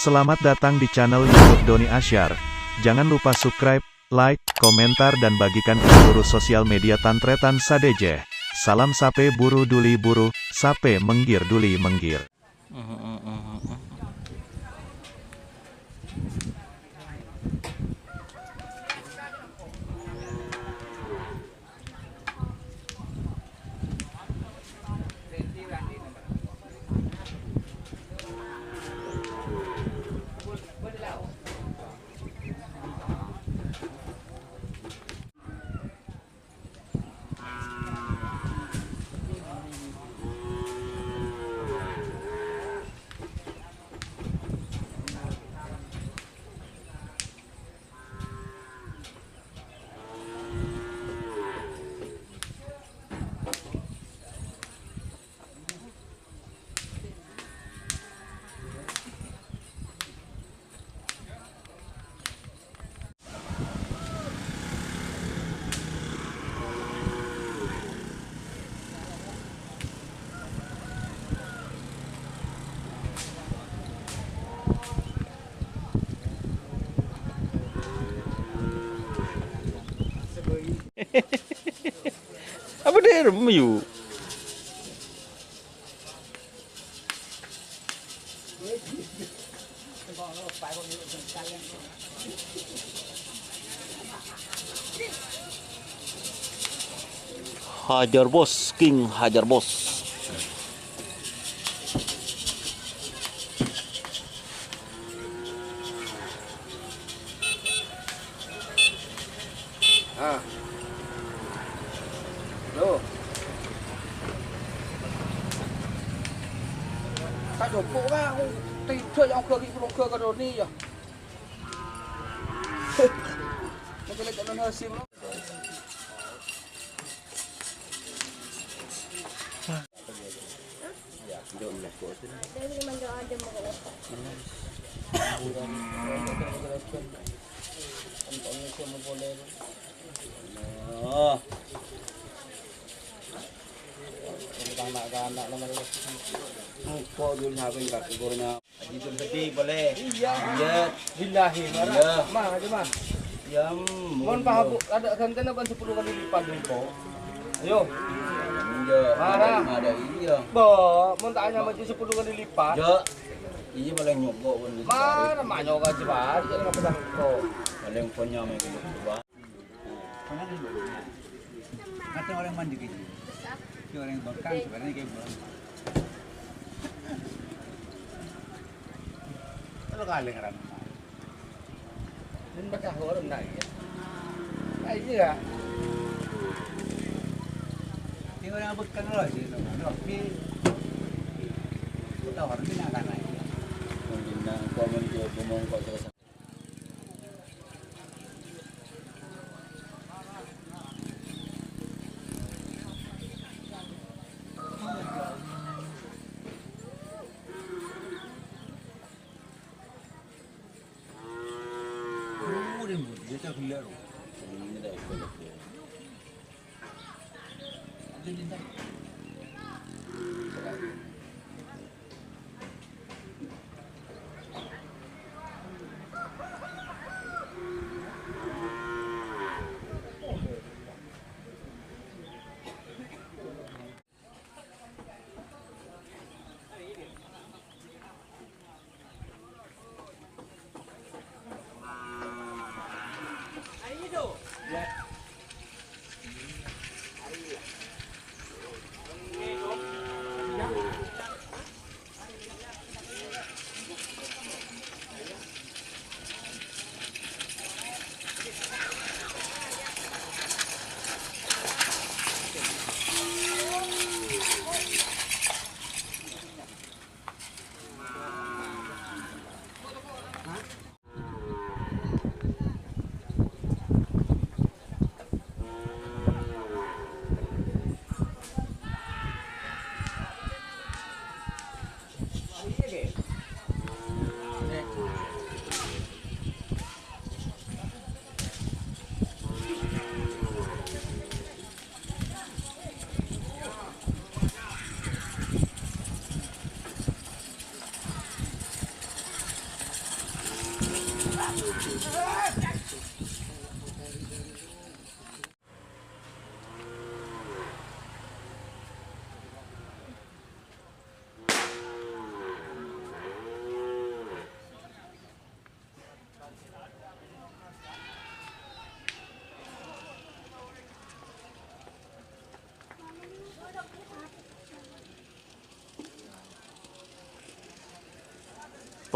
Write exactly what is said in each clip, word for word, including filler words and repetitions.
Selamat datang di channel YouTube Doni Asyar. Jangan lupa subscribe, like, komentar, dan bagikan ke seluruh sosial media tan-tarètan sadhâjâ. Salam sapè buru duli buru, sapè mèngghir duli mèngghir. Apa dâ' remma, yu? Hajar, Bos, King, hajar, Bos. Ah. Loh. Ta' copo' ka, aku tidak yang gari keluarga kadoni ya. Nanti lagi non hasil. Haji Tul Gede boleh. Iya. Iya. Billahi, mara. Iya. Ma, aja, Ma. Ya, mon pahabu ada gantena kan sepuluh kali lipat, Dengko. Ayo. Iya. Mara. Ada, iya. Bo, mon tanya maju sepuluh kali lipat. Ya. Iya, paling nyogok pun gitu. Mara, ma nyogok aja, Pak. Jadi nggak pesan kok. Paling punya main gitu, Pak. Ada orang mandi gitu. Ini orang bengkak, sebenarnya kayak bengkak. Kalau kaleng orang. Ini pecah orang naik ya. Ah, iya. Ini orang bengkak loh, sih, loh. Loh, di, kita orang ini akan naik. Mungkin nang komen dia ngomong kok selesai.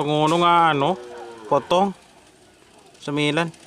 Ngono nganu, potong sembilan.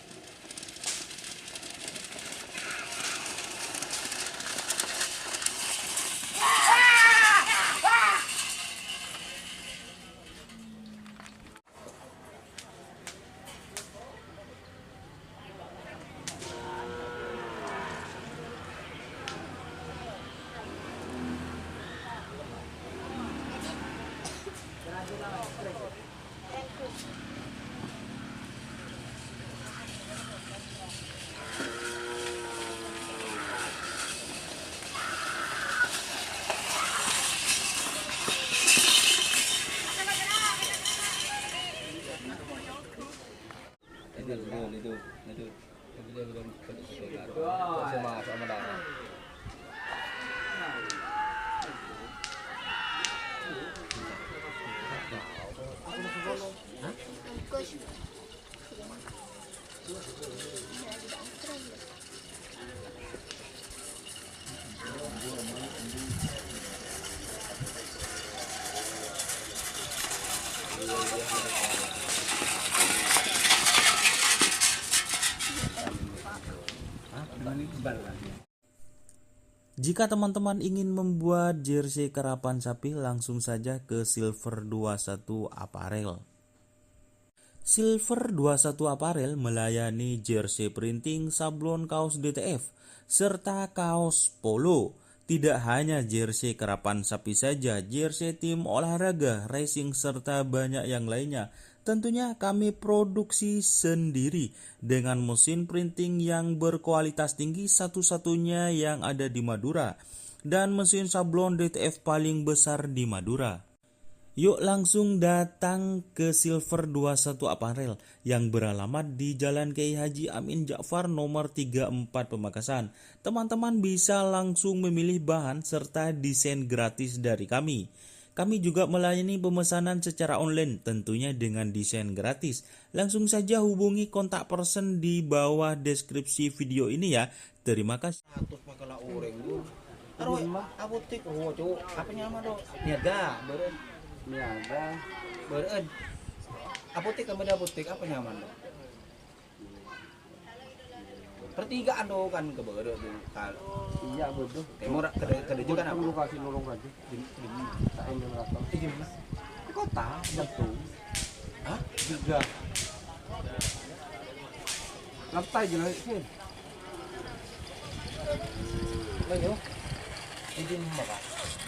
Jika teman-teman ingin membuat jersey karapan sapi, langsung saja ke Silver dua satu Apparel. Silver dua satu Apparel melayani jersey printing, sablon kaos D T F, serta kaos polo. Tidak hanya jersey karapan sapi saja, jersey tim olahraga, racing, serta banyak yang lainnya. Tentunya kami produksi sendiri dengan mesin printing yang berkualitas tinggi, satu-satunya yang ada di Madura, dan mesin sablon D T F paling besar di Madura. Yuk langsung datang ke Silver dua satu Apparel yang beralamat di Jalan Kiai Haji Amin Ja'far nomor tiga empat Pamekasan. Teman-teman bisa langsung memilih bahan serta desain gratis dari kami. Kami juga melayani pemesanan secara online, tentunya dengan desain gratis. Langsung saja hubungi kontak person di bawah deskripsi video ini ya. Terima kasih. Ratos pakala orèng, Bu. Aro, apotek, oh, Cuk. Apa nyaman, Dok? Niaga, bârâ'ân. Niaga. Bârâ'ân. Apotek, kamu ada apotek, apa nyaman, Dok? Pertigaan, Dok, kan ke bârâ', Bu. Kal- Iya, bodoh. Tèmor, kedâ-, kedâ juga kan apa? Lokasi lorong aja. Di, di mana? Tak ambil rata. Di mana? Di kota, Batu. Hah? Juga. Lantai jelek sih. Ayo. Di sini, Pak.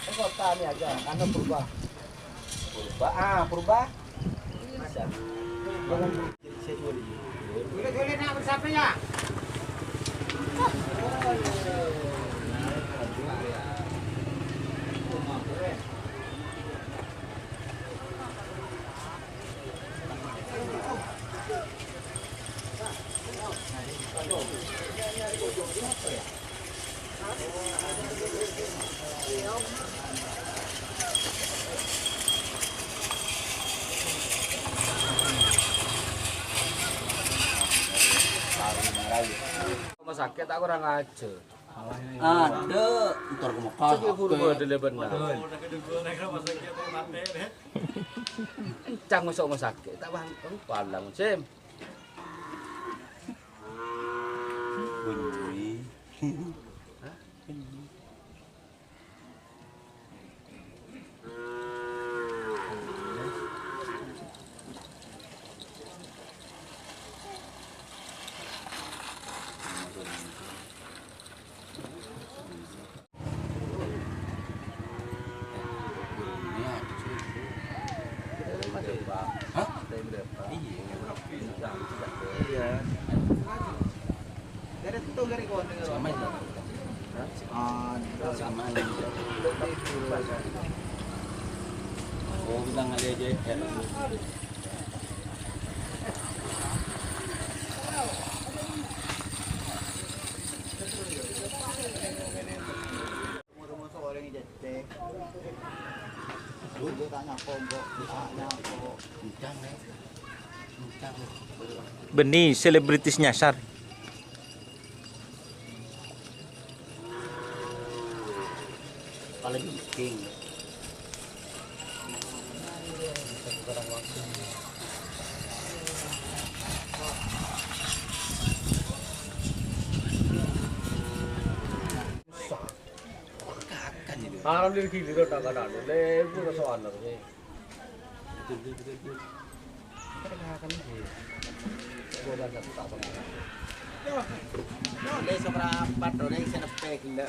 Di kota ini aja, karena berubah. Berubah, ah, berubah. Bisa. Jangan Rumah sakit tak kurang ajar. Ada, ntar ke Mekah. Cek guru apa? Ada leban. Cang masuk rumah sakit, tak paham. Oh, palang, Sim. Bunyi. Hah? Hah? Iya. Iya. Sama aja. Hah? Sama aja. Oh, kita ngeliat aja. Bânnè selebritis nyasar. Apalagi King. Aram lir gilir otak kan anu, lebu rasoan terus. Ini seprapat orang saya nepek enggak.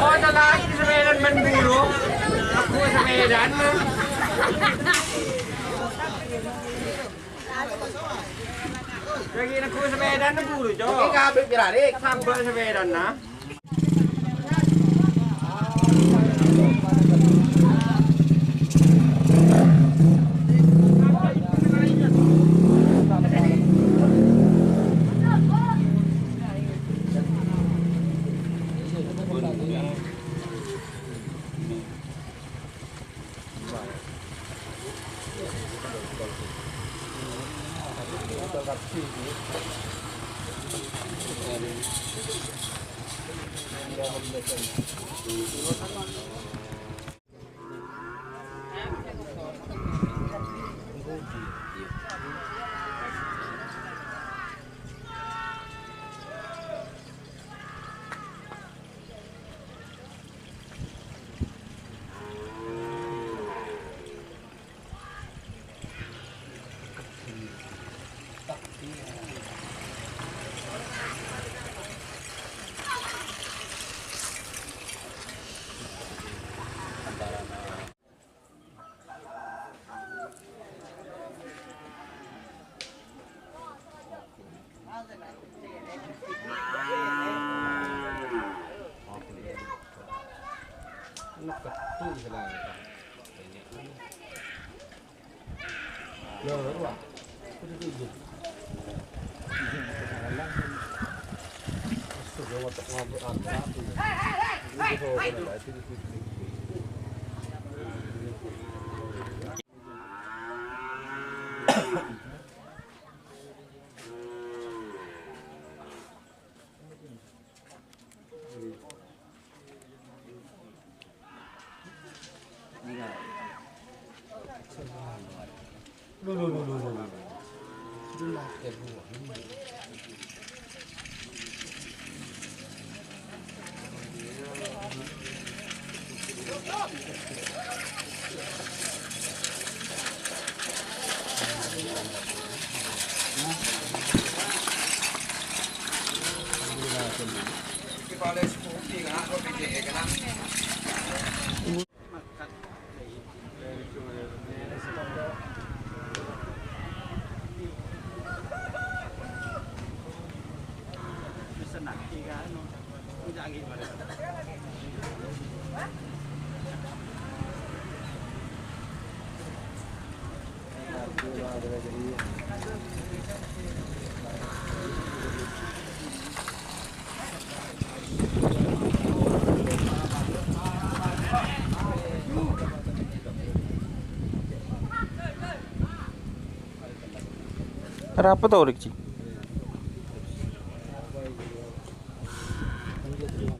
Oh, telat, sepedaan men buru. Aku sepedaan. Lagi aku sepedaan buru, Cok. Oke, kabeh pira, Dik? Sambel sepedaan, nah. Rapat tau, Rik, Ci?